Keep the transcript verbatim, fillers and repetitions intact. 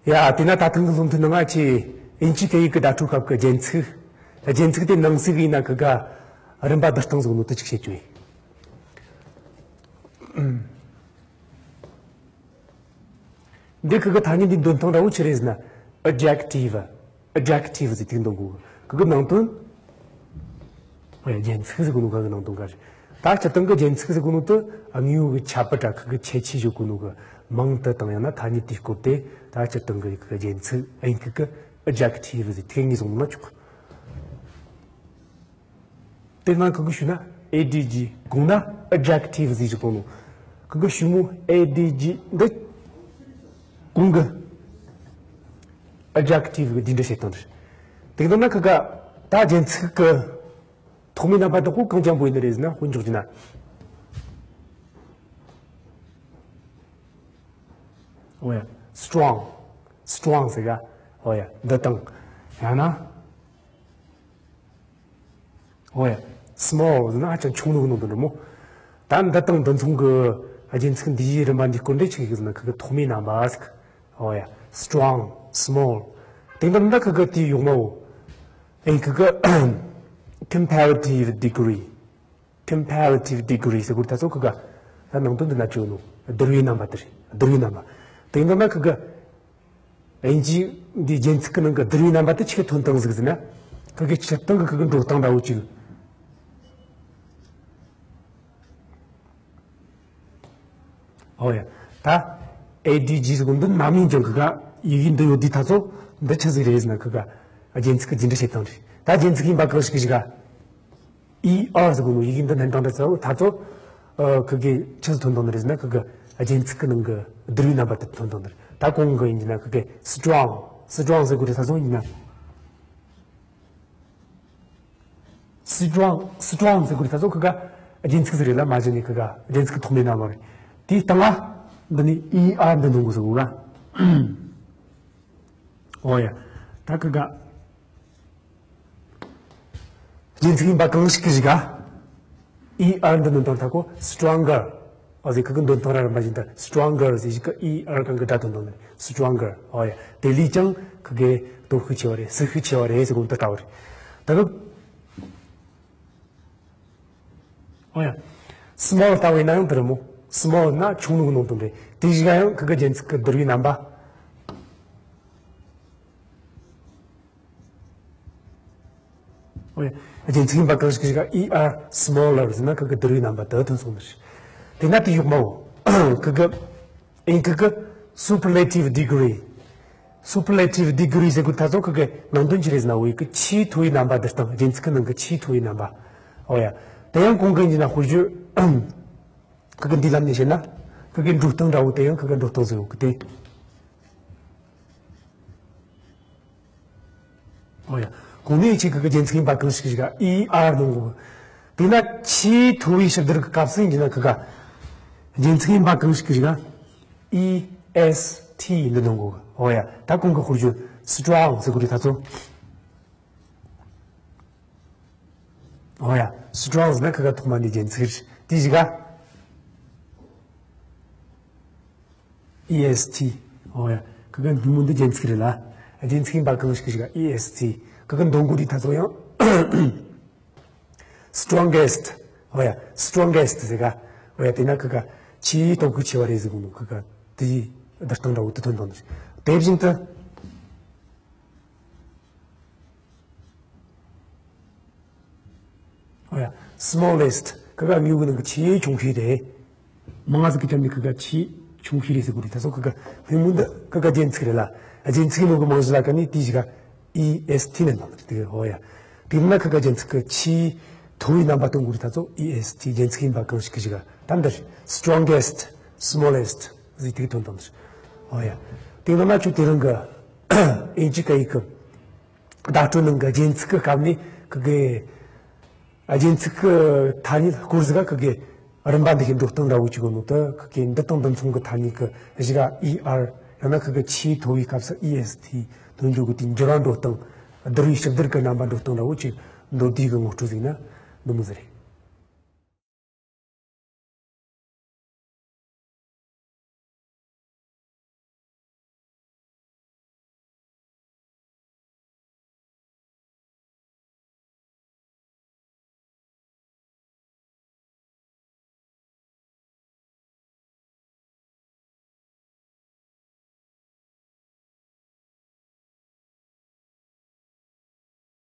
ཡ། དེས་ན་ད་ཐེངས་ཀྱི་སློབ་ཐུན་ནང་ང་ཁྱེད་ཨིན་ཇི་སྐད་ཡིག་གི་བརྡ་སྤྲོད་སྐབས་ཀྱི་རྒྱན་ཚིག་རྒྱན་ཚིག་དེ་ནང་གསེས་ཡིན་ན་ཁི་ག་རིམ་པ་བསྡུ་སྟངས་ཟིག་ནོ་དེ་ཅིག་བཤད་རྒྱུ་ཡིན། འདི་ཁི་ག་ཐ་སྙད་འདི་འདོན་སྟངས་འདྲ་བོ་ཆི་རེད་ཟེར་ན། adjective adjective ཟེར་དེ་འདོན་དགོས། ཁི་ག་ནང་དོན། ཨོ་ཡ། རྒྱན་ཚིག་ཟེར་གོ་ནོ་ག་གི་ནང་དོན་ག་རེད། ད་སྤྱིར་བཏང་གི་རྒྱན་ཚིག་ཟེར་གོ་ནོ་དེ་དངོས་ཡོད་གི་ཁྱད་པར་ར་ཁི་ག་ཁྱད་ཆོས་ཟེར་གོ་ནོ་གི་མིང་དེ་དང་ཡང་ན་ཐ་སྙད་དེའི་སྐོར་དེ་ད་སྤྱིར་བཏང་གི་ཁི་ག་རྒྱན་ཚིག་ཨིན་ཁི་ག་adjective ཟེར་དེ་གཉིས་བཟུང་ན་ཆོག་དེ་ནང་ཁི་ག་ཞུས་ན་ཨེ་ཌི་ཇི་གོང་ན་adjective ཟེར་གོ་ནོ། ཁི་ག་ཞུ་མོ་ཨེ་ཌི་ཇི་འདི་གོང་གི་adjective གི་རྒྱུ་འབྲས་བཤད་སྟངས་རེད། དེ་ལྟར་ན་ཁི་ག་ད་རྒྱན་ཚིག་གི་ཐོག་མའི་རྣམ་པ་དག་པོ་གང་ཅན་པོ་ཡིན་ནི་རེད་ཟེར་ན། དཔེ་འཇོག་རྒྱུ་ན། ཨོ་ཡ། strong strong ཟེར་ག་ཨོ་ཡ། འདི་དང་ཡང་ན། ཨོ་ཡ། small ཟེར་ན་ཧ་ཅང་ཆུང་ནོ་གི་ནང་དོན་རེད་མོ། ད་འདི་དང་འདི་མཚུངས་ཀྱི་རྒྱན་ཚིག་འདིའི་རིམ་པ་འདིའི་སྐོར་འདི་ཆི་ཟིག་ཟེར་ན་ཁི་ག་ཐོག་མའི་རྣམ་པ་ཟིག་ཨོ་ཡ། strong small དེ་འདི་འདི་ཁི་ག་དེའི་གཡོག་མའོ། ཨེ་ཁི་ག་comparative degree comparative degree ཟེར་གོ་ད་ཚོ་ཁི་ག་ད་ནང་དོན་འདི་ན་ཅི་ཡོད་ནོ། བསྡུར་བའི་རྣམ་པ་དེ་རེད། བསྡུར་བའི་རྣམ་པ། དེ་འདི་ན་ཁི་ག་ཨིན་ཇི་འདི་རྒྱན་ཚིག་གི་ནང་གི་བསྡུར་བའི་རྣམ་པ་དེ་ཆི་གི་ཐོན་སྟངས་ཟིག་ཟེར་ན། ཁི་ག་སྤྱིར་བཏང་གི་ཁི་ག་འགྲོ་སྟངས་འདྲ་བོ་ཅིག་ཨོ་ཡ། ད་ཨེ་ཌི་ཇི་ཟེར་གོ་འདི་ནམ་ཡིན་ཀྱང་ཁི་ག་ཡི་གེ་འདི་ཡོད་དུས་ད་ཚོ་འདི་ཆི་ཟིག་རེད་ཟེར་ན། ཁི་ག་རྒྱན་ཚིག་གི་རྒྱུ་འབྲས་བཤད་སྟངས་རེད། ད་རྒྱན་ཚིག་ཡིན་པ་གང་ཞིག་གི་ཞིག་ག་ཨི་ཨར་ཟེར་གོ་ནོ་ཡི་གེ་འདི་སྣོན་སྟངས་འདི་ཚོ་ད་ཚོ་ཨ་ཁི་ག་ཆི་ཟིག་ཐོན་སྟངས་རེད་ཟེར་ན། ཁི་ག་རྒྱན་ཚིག་གི་ནང་གི་བསྡུར་བའི་རྣམ་པ་དེ་ཐོན་སྟངས་རེད། ད་གོང་གི་ཡིན་ན་ཁི་ག་strong strong ཟེར་གོ་རེད། ད་ཚོ་ཡིན་ན། strong strong ཟེར་གོ་རེད། ད་ཚོ་ཁི་ག་རྒྱན་ཚིག་ཟིག་རེད་ལ། མ་གཞི་ནས་ཁི་ག་རྒྱན་ཚིག་ཐོག་མའི་རྣམ་པ་རེད། དེའི་སྟེང་ང་འདི་ནས་ཨི་ཨར་འདི་འདོན་དགོས་ཟེར་གོ་ག་ཨོ་ཡ། ད་ཁི་ག་རྒྱན་ཚིག་ཡིན་པ་གང་ཞིག་གི་ཞིག་ག་ཨི་ཨར་འདི་འདོན་སྟངས་ད་གོ stronger ཨོ་ཟེར། ཁི་ག་འདོན་སྟངས་ར་རིམ་པ་བཞིན་དུ་stronger ཟེར་ཞིག་ག་ཨི་ཨར་གང་གི་སྒྲ་དོན་དང་ནི་stronger ཨོ་ཡ། དེ་ལས་ཀྱང་ཁི་ག་སྟོབས་ཤུགས་ཆེ་བ་རེད། སྲིད་ཤུགས་ཆེ་བ་རེད་ཟེར་གོ་འདི་ལྟ་བུ་རེད། ད་གི་ཨོ་ཡ། small ལྟ་བུ་ཡིན་ན་ཡང་དེ་རེད་མོ། small ན་ཆུང་ནོ་གི་ནང་དོན་རེད། དེ་ཞིག་ག་ཡང་ཁི་ག་རྒྱན་ཚིག་གི་བསྡུར་བའི་རྣམ་པ། ཨོ་ཡ། རྒྱན་ཚིག་ཡིན་པ་གང་ཞིག་གི་ཞིག་ག་ཨི་ཨར་smaller ཟེར་ན་ཁི་ག་བསྡུར་བའི་རྣམ་པ་དེ་ཐོན་སོང་ནི་རེད། དེ་ན་དེའི་གཡོག་མའོ། ཁི་ག་ཨིན་ཁི་ག་superlative degree superlative degree ཟེར་གོ་ད་ཚོ་ཁི་ག་ནང་དོན་ཅི་རེད་ཟེར་ན། འོ་ཡ། ཁི་ག་ཆེས་མཐོ་བའི་རྣམ་པ་བསྡུར་སྟངས། རྒྱན་ཚིག་གི་ནང་གི་ཆེས་མཐོ་བའི་རྣམ་པ། ཨོ་ཡ། དེ་ཡང་གོང་གི་ཡིན་ན་དཔེར་བརྗོད་ཁི་ག་འདི་ལམ་ནས་བཤད་ན་ཁི་ག་འགྲོ་སྟངས་འདྲ་བོ། དེ་ཡང་ཁི་ག་འགྲོ་སྟངས་ཟེར་གོ་གི་དེ། ཨོ་ཡ། གོང་ནས་ཅིག་ཁི་ག་རྒྱན་ཚིག་ཡིན་པ་གང་ཞིག་གི་ཞིག་ག་ཨི་ཨར་འདོན་དགོས། དེ་ན་ཆེས་མཐོ་བའི་ཕྱིར་བསྡུར་གི་སྐབས་སུ་ཡིན་ན་ཁི་ག་རྒྱན་ཚིག་ཡིན་པ་གང་ཞིག་གི་ཞིག་ག་ཨི་ཨེས་ཐི་འདི་འདོན་དགོས། ཨོ་ཡ། ད་གོང་གི་དཔེར་བརྗོད་strong ཟེར་གོ་རེད་ད་ཚོ། ཨོ་ཡ། strong ཟེར་ན་ཁི་ག་ཐོག་མ་ནས་རྒྱན་ཚིག་རེད། དེ་ཞིག་ག་ཨི་ཨེས་ཐི། ཨོ་ཡ། ཁི་ག་འདི་མོ་འདི་རྒྱན་ཚིག་རེད་ལ། རྒྱན་ཚིག་ཡིན་པ་གང་ཞིག་གི་ཞིག་ག་ཨི་ཨེས་ཐི། ཁི་ག་འདོན་དགོས་རེད་ད་ཚོ་ཡང་strongest ཨོ་ཡ། strongest ཟེར་ག་ཨོ་ཡ། དེ་ན་ཁི་ག་ཆེས་སྟོབས་ཤུགས་ཆེ་བ་རེད་ཟེར་གོ་ནོ། ཁི་ག་དེའི་བསྡུར་སྟངས་འདྲ་བོ་དེ་ཐོན་དང་ནི། དེ་བཞིན་དུ་ཨོ་ཡ། smallest ཁི་ག་དངོས་པོའི་ནང་གི་ཆེས་ཆུང་ཤོས་རེད། མང་ང་ཟིག་གི་ཁྲོད་ནས་ཁི་ག་ཆེས་ཆུང་ཤོས་རེད་ཟེར་གོ་རེད་ད་ཚོ། ཁི་ག་སྔོན་མོ་འདི་ཁི་ག་རྒྱན་ཚིག་རེད་ལ། རྒྱན་ཚིག་ནང་གི་མང་ཤོས་ལ་ཁ་ནས་དེ་ཞིག་ག་ཨི་ཨེས་ཐི་ནས་འདོན་ནི་རེད། ཨོ་ཡ། དེ་ན་ཁི་ག་རྒྱན་ཚིག་གི་ཆེས་མཐོ་བའི་རྣམ་པ་སྟོན་དགོས་རེད་ད་ཚོ། ཨི་ཨེས་ཐི། རྒྱན་ཚིག་ཡིན་པ་གང་ཞིག་གི་ཞིག་ག་ད་འདིར་strongest smallest ཟེར་དེ་གི་དོན་དང་འདིར། ཨོ་ཡ། དེ་ནང་ན་ཁྱོད་དེ་རིང་གི་ཨིན་ཇི་སྐད་ཡིག་གི་བརྡ་སྤྲོད་ནང་གི་རྒྱན་ཚིག་གི་སྐབས་ནས་ཁི་གེ་རྒྱན་ཚིག་གི་ཐ་སྙད་སྐོར་ཟིག་ག་ཁི་གེ་རིམ་པ་འདི་བཞིན་འགྲོ་སྟངས་འདྲ་བོ་ཅིག་ཡོད་ནོ་དེ། ཁི་གེ་འདི་དང་འདི་མཚུངས་གི་ཐ་སྙད་གི་གཞི་ག་ཨི་ཨར། ཡང་ན་ཁི་གེ་ཆེས་མཐོ་བའི་སྐབས་སུ་ཨི་ཨེས་ཐི་ཐོན་འགྱོ་གི་དེའི་འགྱུར་བ་འགྲོ་སྟངས། བསྡུར་བའི་ཕྱི་བསྡུར་གི་རྣམ་པ་འགྲོ་སྟངས་འདྲ་བོ་ཅིག་མདོར་བསྡུས་གི་ངོ་སྤྲོད་ཟིག་ན་འདི་མོ་ཟིག་རེད།